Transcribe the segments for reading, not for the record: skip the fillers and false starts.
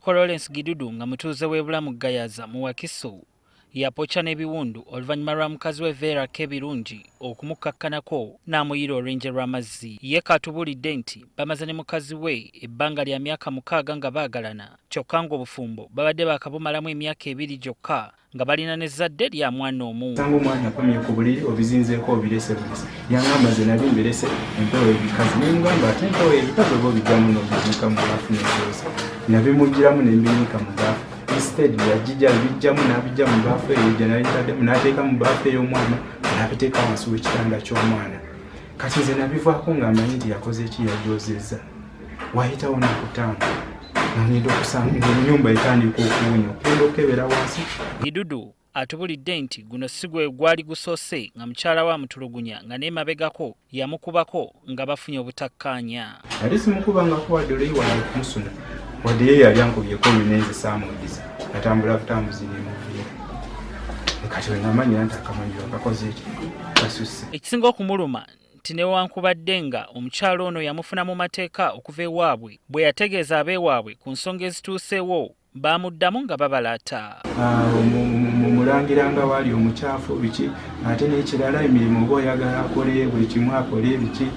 Twogerako Lawrence Gidudu nga mutuuze w'e Bulamu Gayaza mu Wakiso yapokya n'ebiwundu oluvannyuma lwa mukazi we Vera Kebirungi okumukkakkanako n'amuyira olwenje lw'amazzi. Ye kaatubuulidde nti bamaze ne mukazi we ebbanga lya myaka 6 nga baagalana, kyokka ng'obufumbo babadde baakabumalamu emyaka 2 gyokka nga balina n'ezzadde lya mwana omu. Sanga omwana akomye ku buliri, obizinzeeko, obirese bulese. Yangamba, "Nze nali mbirese empewo ebikazi." Nemugamba, "Ate empewo ebikazi oba obijjamu n'obiziika mu baafu n'ebyoza?" Nabimugiramu nembiyiika mu baafu. Instead yagijja bijjamu n'abijja mu baafu eyo gye nali ntaddemu, n'ateeka mu baafu ey'omwana, n'abiteeka wansi w'ekitanda ky'omwana. Kati nze nabivaako nga mmanyi nti yakoze eki, yagyozezza. Wayitawo naku 5, nagenda okusanga ennyumba etandika okuwunya, okugenda okukebera wansi. Gidudu atubulidde nti guno si gwe gwali gusoose nga mukyala we amutulugunya, nga n'emabegako yamukubako nga bafunye obutakkaanya. Nali simukubangako wadde oluyi, wadde okumusuna, wadde ye yali ankubyeko olunenze. Saamudiza, natambula butambuzi nemuviira. Kati wenamanyira nti akamanyi akakoze eki kasusse. Ekisinga okumuluma nti newankubadde nga omukyala ono yamufuna mu mateeka okuva ewaabwe, bwe yategeeza abeewaabwe ku nsonga ezituuseewo, baamuddamu nga babalaata. Mulangira nga waali omukyafu biki. Ate n'ekirala, emirimu oba oyagala akole buli kimu, akole biki.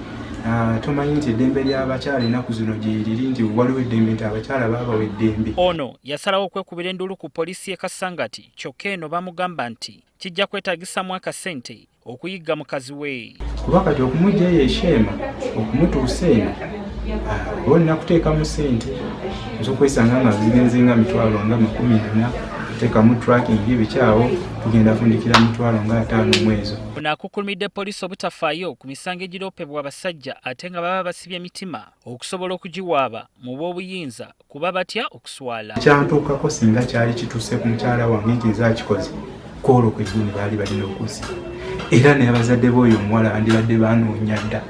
Tomanyi nti eddembe ly'abakyala ennaku zino gyeriri, nti waliwo eddembe, nti abakyala baabawa eddembe. Ono yasalawo okwekubira enduulu ku poliisi y'e Kasangati, kyokka eno bamugamba nti kijja kwetaagisamu akasente okuyigga mukazi we. Kuba kati okumugja eyo esheema okumutuusa eno, oba olina kuteekamu sente ezokwesanga nga zigenze nga mitwalo nga 40, teekamu tracking bikyawo, tugenda fundikira mitwalo nga 50 omwezo. Ono akukkulumidde poliisi obutafaayo ku misango egiroopebwa abasajja ate nga baba basibye emitima okusobola okugiwaaba mu b'obuyinza, kuba batya okuswala. Kyantuukako singa kyali kituuse ku mukyala wange nti nze akikoze, kwolwo kwennyini baali balina okuzi, era n'abazadde b'oyo omuwala bandibadde banoonya dda,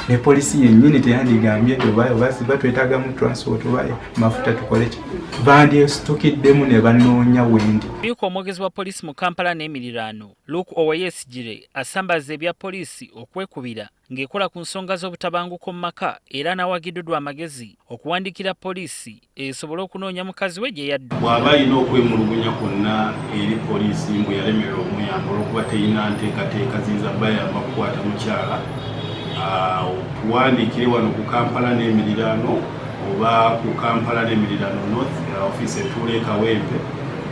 ne polisi yennyini teyandigambye nti oba batwetaagamu transport oba mafuta tukole ki. Bandyesitukiddemu ne banoonya wendi. Yuko omwogezi wa poliisi mu Kampala n'emiriraano, Luke Oweyesigire, asambaza ebya poliisi okwekubira ng'ekola ku nsonga z'obutabanguko mu maka, era n'awagiddwa amagezi okuwandiikira poliisi esobole okunoonya mukazi we gye yaddu. Bw'aba alina okwemulugunya kwonna eri poliisi mbu yalemererwa omuyamba olw'okuba terina nteekateeka ziyinza bayamba kukwata mukyala, tuwandiikire wano ku Kampala n'emiriraano oba ku Kampala n'emiriraano North, ofiisi etuula e Kawempe,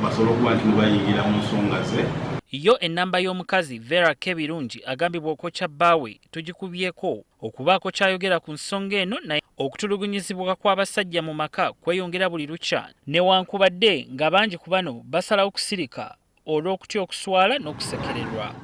basobole okuba nti mubayingira mu nsonga ze. Yo ennamba y'omukazi Vera Kebirungi agambibwa okwokya bbaawe tugikubyeko okubaako kyayogera ku nsonga eno. Naye okutulugunyizibwa kw'abasajja mu maka kweyongera buli lukya, newankubadde nga bangi ku bano basalawo kusirika olw'okutya okuswala n'okusekererwa.